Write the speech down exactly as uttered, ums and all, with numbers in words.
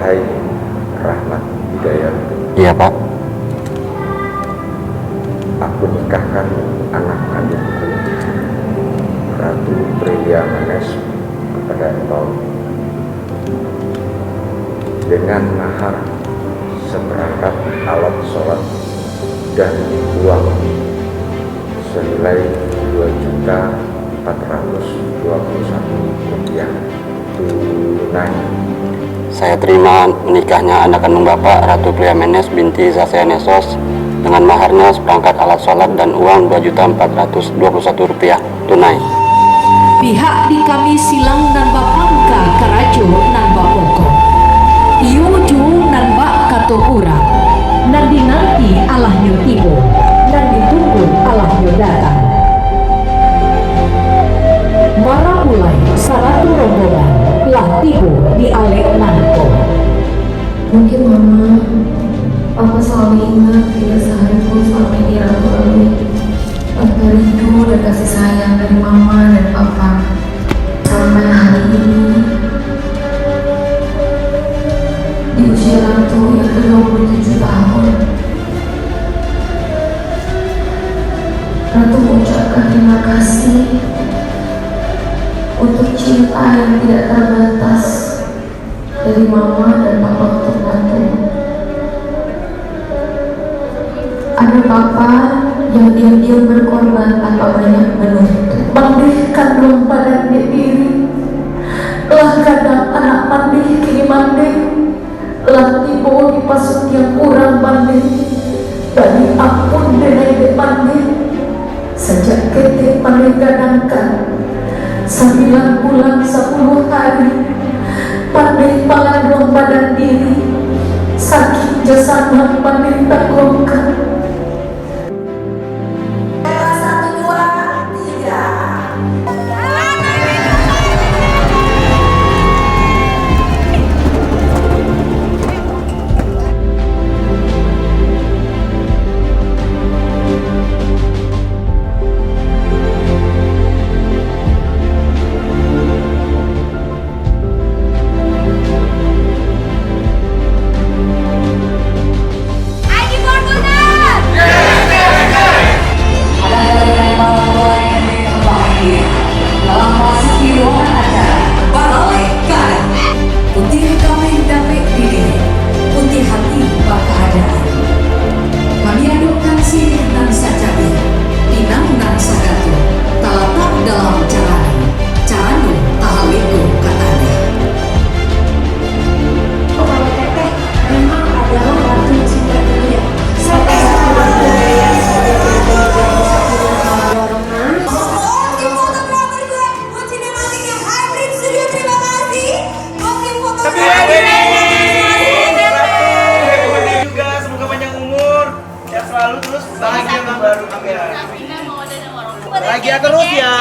Hai Rahmat Hidayat. Iya, Pak. Aku nikahkan anak kandungku, Ratu Prilia Manes, kepada engkau dengan mahar seperangkat alat sholat dan uang senilai dua juta empat ratus dua puluh satu rupiah tunai. Saya terima menikahnya anak kandung Bapak, Ratu Prilia Manes binti Zasenesos, dengan maharnya seperangkat alat sholat dan uang dua juta empat ratus dua puluh satu rupiah tunai. Pihak di kami silang nan bapangka karajo nan bapokok, iyo jo nan bak kato urang, nan dinanti alahnyo tibo, nan ditunggu alahnyo datang. Marapulai saratu rombongan lah tibo di alek nan ko. Mungkin Mama, Papa selalu ingat, tidak sehari pun selama ini Ratu lalui tanpa rindu dan kasih sayang dari Mama dan Papa. Sampai hari ini, di usia Ratu yang kedua puluh tujuh tahun, Ratu mengucapkan terima kasih untuk cinta yang tidak terbatas dari Mama dan Papa untuk Ratu. Ada Papa yang diam-diam berkorban tanpa banyak menuntut. Mandeh kanduang badan dek diri. Lah gadang anak mandeh kini mandeh. Lah tibo di pasukian urang mandeh. Bari ampun denai dek mandeh. Sajak ketek pandai gadangkan, sambilan bulan sapuluah hari, pandai panganduang badan diri, sakik jo sanang pandai tangguangkan. Satu, dua, tiga. Aidi Fortuner! Ada dari Kalimantan Barat yang terbahagia. Dalam masuk di ruangan acara, baralek ka. Putih kami dapek diri, putih hati bakaadaan. Kami adukkan sirih nan sacabi, pinang nan sagato, talatak dalam carano, carano tahaleko ka tanah. Kepala Teteh memang adalah ratu cinta dunia. Sampai sekarang, Buat sinematiknya Hybrid Studio, terima kasih. Buat tim fotografi, terima kasih. Juga, semoga panjang umur, sehat selalu, terus bahagia tahun baru juga. Bahagia terus ya.